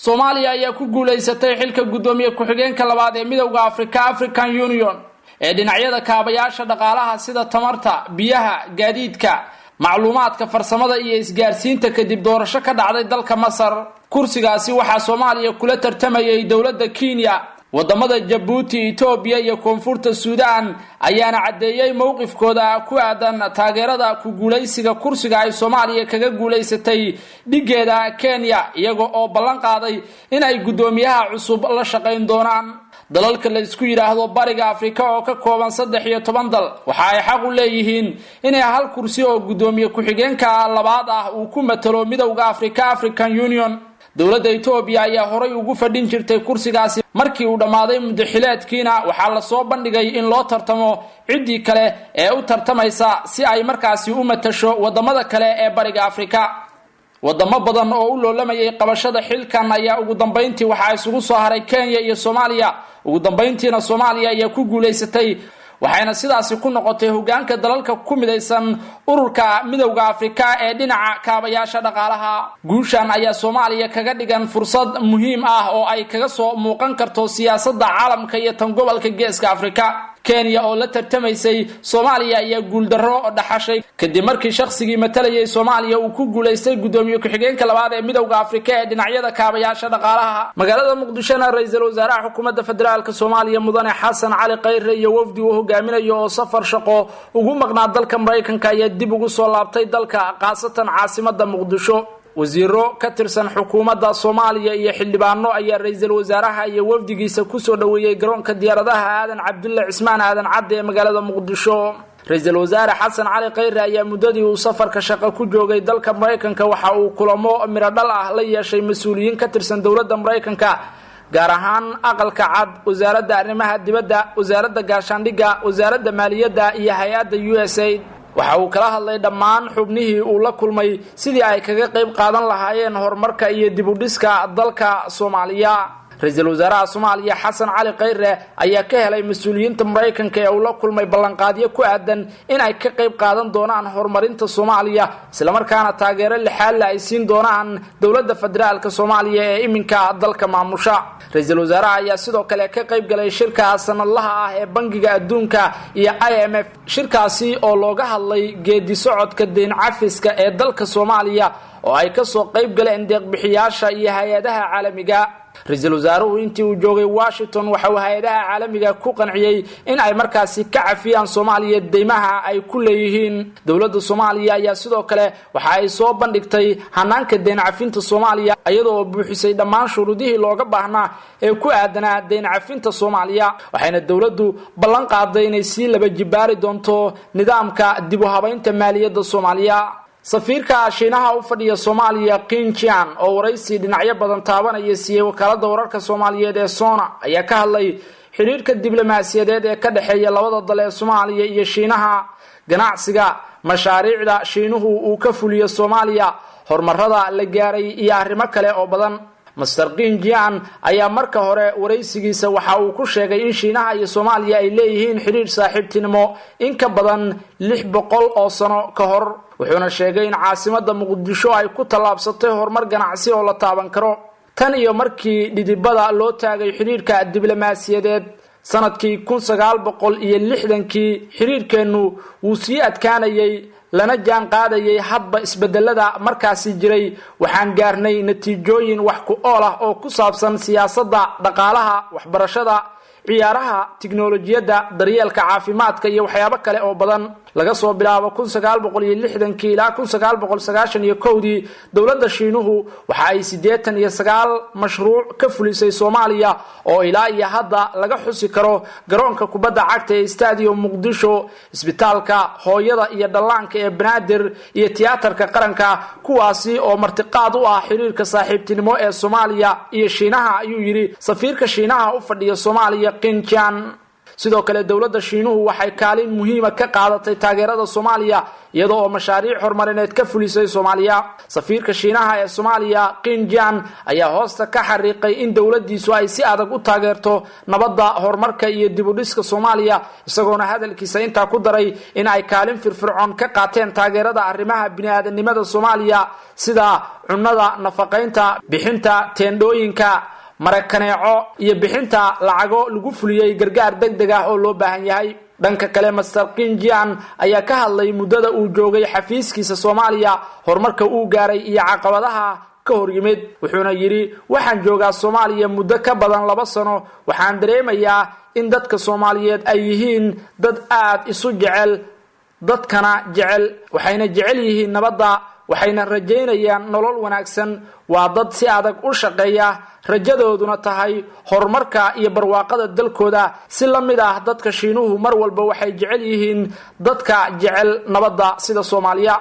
Soomaaliya ayaa ku guulaysatay xilka guddoomiye ku-xigeenka labaad ee Midowda Africa, African Union, ee dhinacyada kaabayaasha dhaqaalaha sida tamarta, biyaha, gaadiidka, macluumaadka, farsamada iyo isgaarsiinta, kadib doorasho ka dhacday dalka Masar. Kursigaasi waxaa Soomaaliya kula tartamayay dowladda Kenya. Wadamada Jabuuti, Etoobiya iyo Koonfurta Suudaan ayaana caddeeyey mowqifkooda ku aadan taageerada ku guulaysiga kursiga ay Soomaaliya kaga guulaysatay dhigeeda Kenya, iyaga oo ballan qaaday in ay guddoomiyaha cusub la shaqayn doonaan. Dalalka la isku yidhaahdo Bariga Afrika oo ka kooban 13 dal waxa ay xaq u leeyihiin inay hal kursi oo guddoomiye ku-xigeenka labaad ah uu ku matalo Midowda Africa, African Union. Dowladda Etoobiya ayaa horay ugu fadhin jirtay kursigaasi. Markii uu dhammaaday muddaxileedkiina, waxaa lasoo bandhigay in loo tartamo ciddii kale ee u tartamaysa si ay markaasi u matasho wadamada kale ee Bariga Afrika. Wadamo badan oo u loolamayay qabashada xilkan ayaa ugu dambayntii waxaa isugu soo haray Kenya iyo Soomaaliya. Ugu dambayntiina Soomaaliya ayaa ku guulaysatay, waxayna sidaasi ku noqotay hogaanka dalalka ku midaysan ururka Midowda Afrika ee dhinaca kaabayaasha dhaqaalaha. Guushan ayaa Soomaaliya kaga dhigan fursad muhiim ah oo ay kaga soo muuqan karto siyaasadda caalamka iyo tan gobolka Geeska Afrika. Kenya oo la tartamaysay Soomaaliya ayaa guuldarro dhaxashay kadib markii shakhsigii matalayay Soomaaliya uu ku guulaystay guddoomiye ku-xigeenka labaad ee Midowda Afrika ee dhinacyada kaabayaasha dhaqaalaha. Magaalada Muqdishona, ra-iisul wasaaraha xukuumadda federaalka Soomaaliya, mudane Xasan Cali Khayre, iyo wafdi uu hogaaminayo oo safar shaqo ugu maqnaa dalka Maraykanka ayaa dib ugu soo laabtay dalka, khaasatan caasimada Muqdisho. Wasiiro ka tirsan xukuumadda Soomaaliya iyo xildhibaano ayaa ra-iisul wasaaraha iyo wafdigiisa kusoo dhoweeyey garoonka diyaaradaha Aadan Cabdulle Cismaan, Aadan Cadde, ee magaalada Muqdisho. Ra-iisul wasaare Xasan Cali Khayre ayaa muddadii uu safarka shaqo ku joogay dalka Maraykanka waxa uu kulamo mirodhal ah la yeeshay mas-uuliyiin ka tirsan dowladda Maraykanka, gaar ahaan Aqalka Cad, Wasaaradda Arrimaha Dibadda, Wasaaradda Gaashaandhigga, Wasaaradda Maaliyadda iyo hay-adda USAID. Waxa uu kala hadlay dhammaan xubnihii uu la kulmay sidii ay kaga qayb qaadan lahaayeen horumarka iyo dib u dhiska dalka Soomaaliya. Ra-iisul wasaaraha Soomaaliya Xasan Cali Khayre ayaa ka helay mas-uuliyiinta Maraykanka ee uu la kulmay ballanqaadyo ku aadan in ay ka qayb qaadan doonaan horumarinta Soomaaliya, islamarkaana taageero lixaadle ay siin doonaan dowladda federaalka Soomaaliya ee iminka dalka maamusha. Ra-iisul wasaaraha ayaa sidoo kale ka qayb galay shirka sanadlaha ah ee Bangiga Adduunka iyo IMF, shirkaasi oo looga hadlay geedi socodka deyn cafiska ee dalka Soomaaliya oo ay kasoo qayb galeen deeqbixiyaasha iyo hay-adaha caalamiga. Ra-iisul wasaaruhu intii uu joogay Washington waxa uu hay-adaha caalamiga ku qanciyey in ay markaasi ka cafiyaan Soomaaliya deymaha ay ku leeyihiin. Dowladda Soomaaliya ayaa sidoo kale waxa ay soo bandhigtay hanaanka deyn cafinta Soomaaliya, iyadoo buuxisay dhammaan shuruudihii looga baahnaa ee ku aadanaa deyn cafinta Soomaaliya, waxayna dowladdu ballan qaaday inay sii laba jibaari doonto nidaamka dib u habaynta maaliyadda Soomaaliya. Safiirka Shiinaha u fadhiya Soomaaliya, Qin Jian, oo waraysi dhinacyo badan taabanaya siiyey wakaalada wararka soomaaliyeed ee SONA, ayaa ka hadlay xidhiirka diblomaasiyadeed ee ka dhexeeya labada dal ee Soomaaliya iyo Shiinaha, ganacsiga, mashaariicda Shiinuhu uu ka fuliyo Soomaaliya, horumarada la gaaray iyo arrimo kale oo badan. Mister Qin Jian ayaa marka hore waraysigiisa waxa uu ku sheegay in Shiinaha iyo Soomaaliya ay leeyihiin xidhiir saaxiibtinimo in ka badan 600 oo sano ka hor, wuxuuna sheegay in caasimada Muqdisho ay ku tallaabsatay horumar ganacsi oo la taaban karo tan iyo markii dhidibada loo taagay xidhiirka diblomaasiyadeed sanadkii 1960-kii. Xidhiirkeennu wuu sii adkaanayay lana jaan qaadayay hadba isbedelada markaasi jiray. Waxaan gaarnay natiijooyin wax ku ool ah oo ku saabsan siyaasadda, dhaqaalaha, waxbarashada, ciyaaraha, tiknolojiyadda, daryeelka caafimaadka iyo waxyaabo kale oo badan. Laga soo bilaabo 1960-kii ilaa 1991-dii, dowladda Shiinuhu waxa ay 89 mashruuc ka fulisay Soomaaliya, oo ilaa iyo hadda laga xusi karo garoonka kubadda cagta ee Stadium Muqdisho, isbitaalka hooyada iyo dhallaanka ee Banaadir iyo Tiyaatarka Qaranka, kuwaasi oo martiqaad u ah xiriirka saaxiibtinimo ee Soomaaliya iyo Shiinaha, ayuu yidhi safiirka Shiinaha u fadhiya Soomaaliya, Qin Jian. Sidoo kale, dowladda Shiinuhu waxay kaalin muhiima ka qaadatay taageerada Soomaaliya, iyada oo mashaariic horumarineed ka fulisay Soomaaliya. Safiirka Shiinaha ee Soomaaliya, Qinjian, ayaa hoosta ka xariiqay in dowladiisu ay si adag u taageerto nabadda, horumarka iyo dibudhiska Soomaaliya, isagoona hadalkiisa intaa ku daray in ay kaalin firfircoon ka qaateen taageerada arrimaha bini'aadanimada Soomaaliya, sida cunnada, nafaqaynta, bixinta teendhooyinka marakaneeco iyo bixinta lacago lagu fuliyey gargaar deg deg ah oo loo baahan yahay. Dhanka kale, Master Kinjian ayaa ka hadlay muddada uu joogay xafiiskiisa Soomaaliya, horumarka uu gaaray iyo caqabadaha ka hor yimid, wuxuuna yidhi: "Waxaan joogaa Soomaaliya muddo ka badan 2 sano. Waxaan dareemayaa in dadka Soomaaliyeed ay yihiin dad aad isu jecel, dadkana jecel, waxayna jecel yihiin nabadda, waxayna rajaynayaan nolol wanaagsan. Waa dad si adag u shaqeeya, rajadooduna tahay horumarka iyo barwaaqada dalkooda. Si la mid ah, dadka Shiinuhu mar walba waxay jecel yihiin dadka jecel nabadda sida Soomaaliya."